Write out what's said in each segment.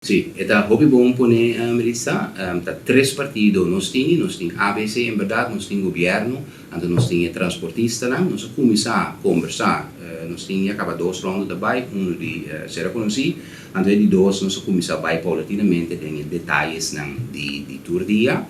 Sí, e ta hopi bon pone, Melissa. Ta tres partido nos tin, nos tin ABC en berdad, nos tin gobierno, anto nos tin e transportistanan. Nos a cuminsa conversa, nos tin ya caba dos ronda ta bay, uno di sera conoci, anto e di dos nos a cuminsa bay paulatinamente den e detayesnan di tur dia.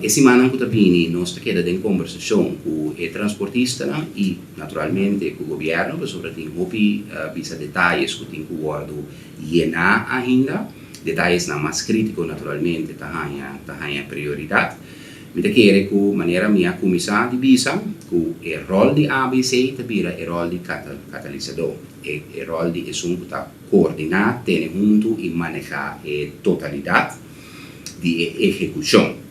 E simannan cu ta bini nos ta keda den conversacion cu e transportistanan y naturalmente cu gobierno, pasobra tin hopi bisa detayes cu tin cu wordo yená ainda. Detayesnan mas krítiko naturalmente ta haña ta haña prioridat. Mi ta kere ku manera mi a kuminsá di bisa ku e ròl di ABC ta bira e ròl di katalisadó, e e ròl di esun ku ta koordiná, tene huntu i manehá e totalidat di e ehekushon.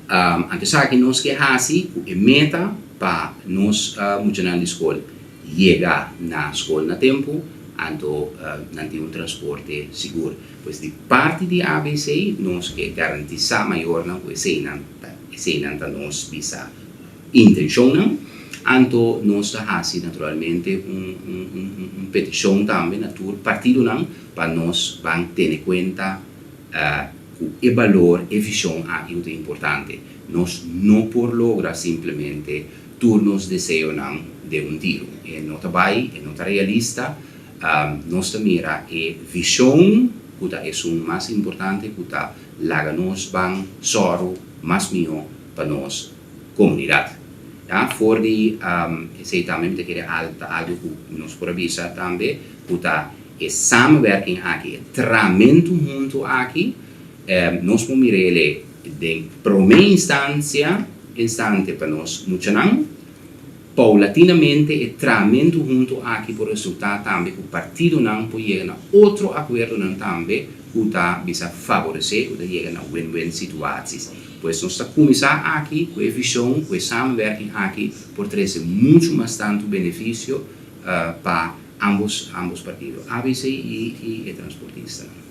Anto esaki nos ke hasi ku e meta pa nos muchanan di skol yega na skol na tempu, anto nan tin un transporte sigur. Pues di parti di ABC nos ke garantisá mayornan ku eseinan ta eseinan ta nos bisa intenshonnan, anto nos ta hasi naturalmente un un un petishon tambe na tur partidonan pa nos ban tene kuenta ku e balor, e vishon aki ku ta importante. Nos no por logra simplemente tur nos deseonan den un tiru. E no ta bai, e no ta realista. Nos ta mira e vishon ku ta esun mas importante ku ta laga nos ban sòru mas mihó pa nos komunidat. Ya, for di esei tambe mi ta kere ta algu ku nos por a bisa tambe ku ta e samenwerking aki, e tramentu huntu aki, nos por mir'e den promé instansia, instante pa nos muchanan. Paulatinamente e tramentu huntu aki por resultá tambe ku partidonan por yega na otro akuerdonan tambe ku ta bisa faboresé, ku ta yega na win-win situaties. Pues nos ta kuminsá aki ku e vishon ku e samenwerking aki por trese muchu mas tantu benefisio pa ambos ambos partido, ABC i e transportistanan.